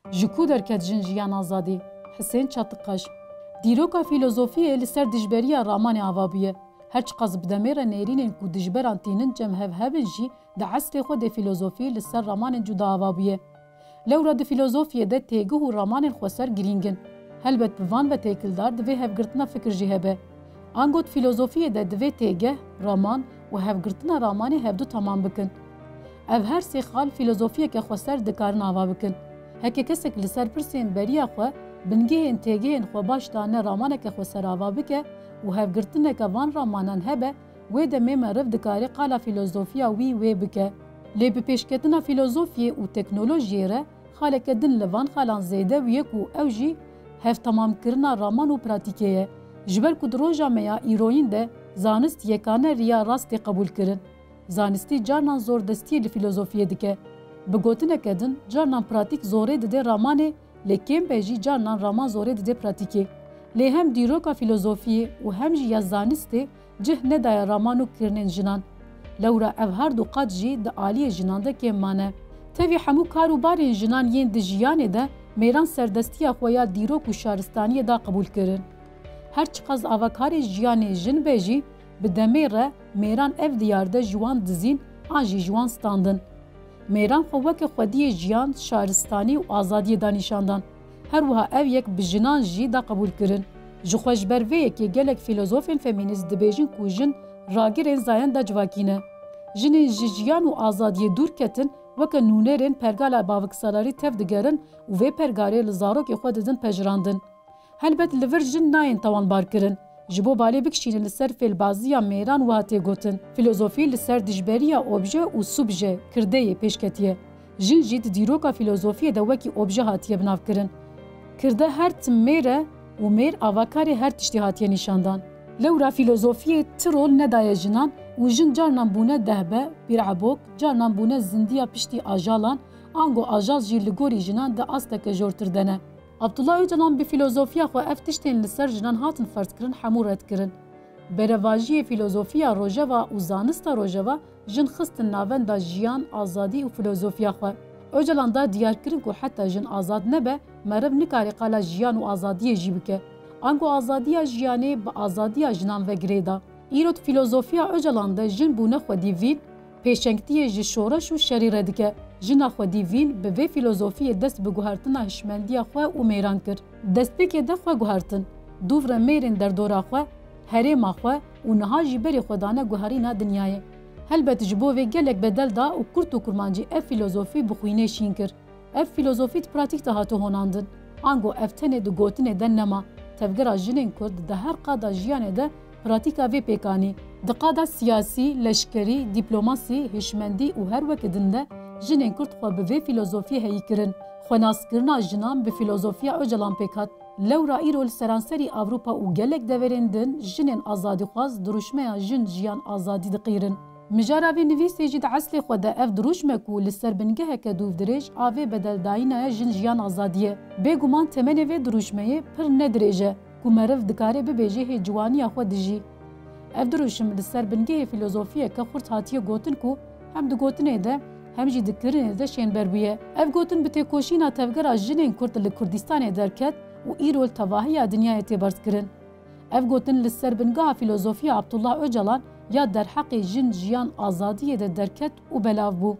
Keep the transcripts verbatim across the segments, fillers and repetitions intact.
Ji ku derket jin jiyan azadî? Hisên Çatiqaş. Dîroka fîlozofiyê li ser dijberiya ramanê ava bûye. Her çiqas bi demê re nêrînên ku dijberan tînin cem hev hebin jî, di eslê xwe de fîlozofî li ser ramanên cuda ava bûye. Lewra di fîlozofiyê de têgih û ramanên xweser girîng in. Helbet bi van ve têkildar divê hevgirtina fikir jî hebe. Ango di fîlozofiyê de divê têgeh, raman û hevgirtina ramanê hevdu temam bikin. Ev her sê xal fîlozofiyeke xweser dikarin ava bikin. Heke kesek li ser pirsên beriya xwe, bingehên têgehên xwe baş dane ramaneke xweser ava bike û hevgirtineke van ramanan hebe, wê demê meriv dikare qala fîlozofiya wî wê bike. Lê bi pêşketina fîlozofiyê û teknolojiyê re xaleke din li van xalan zêde bûye ku ew jî hevtemamkirina raman û pratîkê ye. Ji ber ku di roja me ya îroyîn de zanist yekane riya rast tê qebûlkirin. Zanistî carnan zordestiyê li fîlozofiyê dike. Bi gotineke din, carnan pratîk zorê dide ramanê, lê kêm be jî carnan raman zorê dide pratîkê. Lê hem dîroka fîlozofiyê û hem jî ya zanistê cih nedaye raman û kirinên jinan. Lewra ev her du qat jî di aliyê jinan de kêm mane. Tevî hemû kar û barên jinan yên di jiyanê de mêran serdestiya xwe ya dîrok û şaristaniyê da qebûl kirin. Her çiqas avakarê jiyanê jin be jî, bi demê re mêran ev diyar de ji wan dizîn an jî ji wan standin. Mêran xwe weke xwediyê jiyan, şaristanî û azadiyê da nîşan dan. Her wiha ev yek bi jinan jî da qebûl kirin. Ji xwe ji ber vê yekê gelek fîlozofên femînîst dibêjin ku jin ragirên zayenda civakî ne. Jinên ji jiyan û azadiyê dûr ketin, weke nûnerên pergala baviksalarî tev digerin û vê pergalê li zarokê xwe didin pejirandin. Helbet li vir jin nayên tawanbarkirin. Ji bo balê bikişînin li ser fêlbaziya mêran wiha tê gotin, fîlozofî li ser dijberiya obje û subje, kirdeyê, pêş ketiye. Jin jî di dîroka fîlozofiyê de wekî obje hatiye binavkirin. Kirde her tim mêr e û mêr avakarê her tiştî hatiye nîşandan. Lewra fîlozofiyê ti rol nedaye jinan û jin carnan bûne dehbe, pîrebok, carnan bûne zindiya piştî ajalan, ango ajal jî li gorî jinan di asteke jortir de ne. Abdullah Ocalan bi fîlozofiya xwe ev tiştên li ser jinan hatin ferzkirin hemû red kirin. Berevajiyê fîlozofiya rojeva û zanista rojeva jin xistin navenda jiyan, azadî û fîlozofiya xwe. Ocalan da diyarkirin ku heta jin azad nebe, meriv nikare qala jiyan û azadiyê jî bike. Ango azadiya jiyanê bi azadiya jinan ve girê da. Îro di fîlozofiya Ocalan de jin bûne xwedî vîn, pêşengtiyê ji şoreş û şerî re dike. Jina xwedî vîn bi vê fîlozofiyê dest bi guhertina hişmendiya xwe û mêran kir. Destpêkê de xwe guhertin. Dûv re mêrên derdora xwe, herêma xwe û niha jî berê xwe dane guherîna dinyayê. Helbet ji bo vê gelek bedel da û kurt û kurmancî ev fîlozofî bi xwînê şîn kir. Ev fîlozofî di pratîk de hate honandin. Ango ev tenê di gotinê de nema. Tevgera jinên Kurd di her qada jiyanê de pratîka vê pêk anî. Di qada siyasî, leşkerî, dîplomasî, hişmendî û her weke din de jinên Kurd xwe bi vê fîlozofiyê heyî kirin. Xwenaskirina jinan bi fîlozofiya Ocalan pêk hat. Lewra îro li seranserî Ewropa û gelek deverên din jinên azadîxwaz dirûşmeya jin, jiyan, azadî diqîrin. Mijara vê nivîsê jî di eslê xwe de ev dirûşm e ku li ser bingeheke dûvdirêj a vê bedeldayîna ye jin, jiyan, azadiyê. Bêguman temenê vê dirûşmeyê pir ne dirêj e ku meriv dikare bibêje hê ciwaniya xwe dijî. Ev dirûşm li ser bingehê fîlozofiyeke xurt hatiye gotin ku hem di gotinê de hem jî di kirinê de şênber bûye. Ev gotin bi têkoşîna tevgera jinên Kurd li Kurdistanê derket û îro li tevahiya dinyayê tê berzkirin. Ev gotin li ser bingeha fîlozofiya Abdullah Ocalan ya derheqê jin, jiyan, azadiyê de derket û belav bû.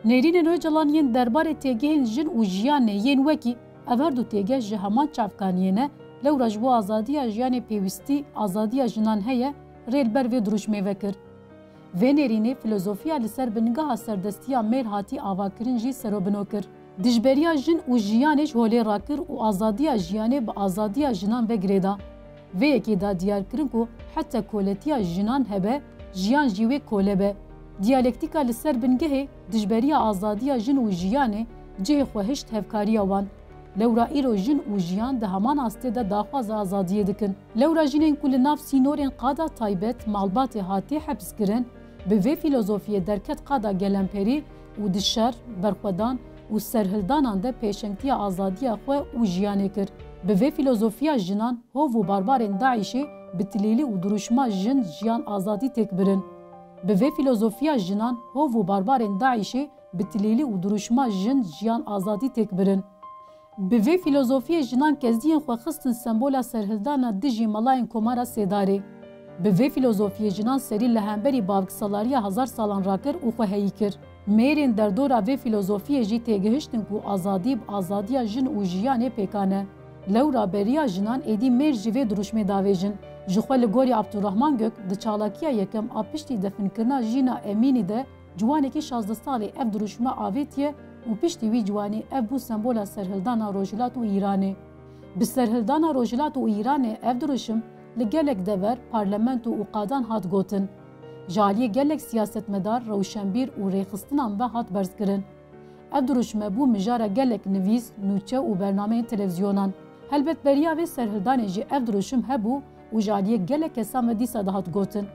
Nêrînên Ocalan yên derbarê têgihên jin û jiyanê yên wekî ev her du têgeh ji heman çavkaniyê ne, lewra ji bo azadiya jiyanê pêwîstî azadiya jinan heye, rê li ber vê dirûşmê vekir. Vê nêrînê fîlozofiya li ser bingeha serdestiya mêr hatî avakirin jî serobino kir. Dijberiya jin û jiyanê ji holê rakir û azadiya jiyanê bi azadiya jinan ve girê da. Vê yekê da diyar kirin ku heta koletiya jinan hebe, jiyan jî wê kole be. Diyalektîka li ser bingehê dijberiya azadiya jin û jiyanê cihê xwe hişt hevkariya wan. Lewra îro jin û jiyan di heman astê de daxwaza azadiyê dikin. Lewra jinên ku li nav sînorên qada taybet, malbatê, hatê hepskirin, bi vê fîlozofiyê derket qada gelemperî û di şer, berxwedan û serhildanan de pêşengtiya azadiya xwe û jiyanê kir. Bi vê fîlozofiya jinan hov û barbarên DAIŞ'ê bi tilîlî û dirûşma jin, jiyan, azadî têk birin. Bi vê fîlozofiya jinan hov û barbarên DAIŞ'ê bi tilîlî û dirûşma jin, jiyan, azadî têk birin. Bi vê fîlozofiyê jinan kezdiyên xwe xistin sembola serhildana dijî melayên Komara Sêdarê. Bi vê fîlozofiyê jinan serî li hemberî bavksalariya hezar salan rakir û xwe heyî kir. Mêrên derdora vê fîlozofiyê jî têgihiştin ku azadî bi azadiya jin û jiyanê pêkan e. Lewra beriya jinan êdî mêr ji vê dirûşmê davêjin. Ji xwe li gorî Abdurrahman Gök di çalakiya yekem a piştî definkirina Jîna Emînî de ciwanekî şazdeh salî ev dirûşme avêtiye û piştî wî ciwanî ev bû sembola serhildana Rojhilat û Îranê. Bi serhildana Rojhilat û Îranê ev dirûşim li gelek dever, parlamento û qadan hat gotin. Ji aliyê gelek siyasetmedar, rewşenbîr û rêxistinan ve hat berzkirin. Ev dirûşme bû mijara gelek nivîs, nûçe û bernameyên televîzyonan. Helbet beriya vê serhildanê jî ev dirûşim hebû û ji aliyê gelek kesan ve dîsa dihat gotin.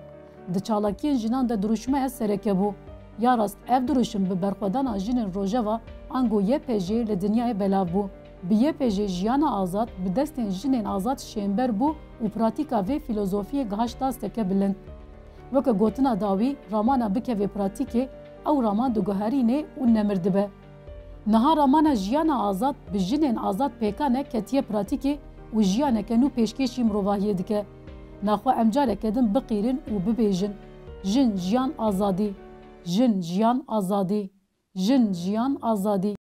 Di çalakiyên jinan de dirûşmeya sereke bû. Ya rast ev dirûşim bi berxwedana jinên Rojava ango Y P J li dinyayê belav bû. Bi Y P J jiyana azad bi destên jinên azad şênber bû û pratîka vê fîlozofiyê gihişt asteke bilind. Weke gotina dawî, ramana bikeve pratîkê, ew raman diguherîne û nemir dibe. Niha ramana jiyana azad bi jinên azad pêkan e ketiye pratîkê û jiyaneke nû pêşkêşî mirovahiyê dike. Naxwe em careke din biqîrin û bibêjin, Jin, jiyan, azadî. Jin, jiyan, azadî. Jin, jiyan, azadî.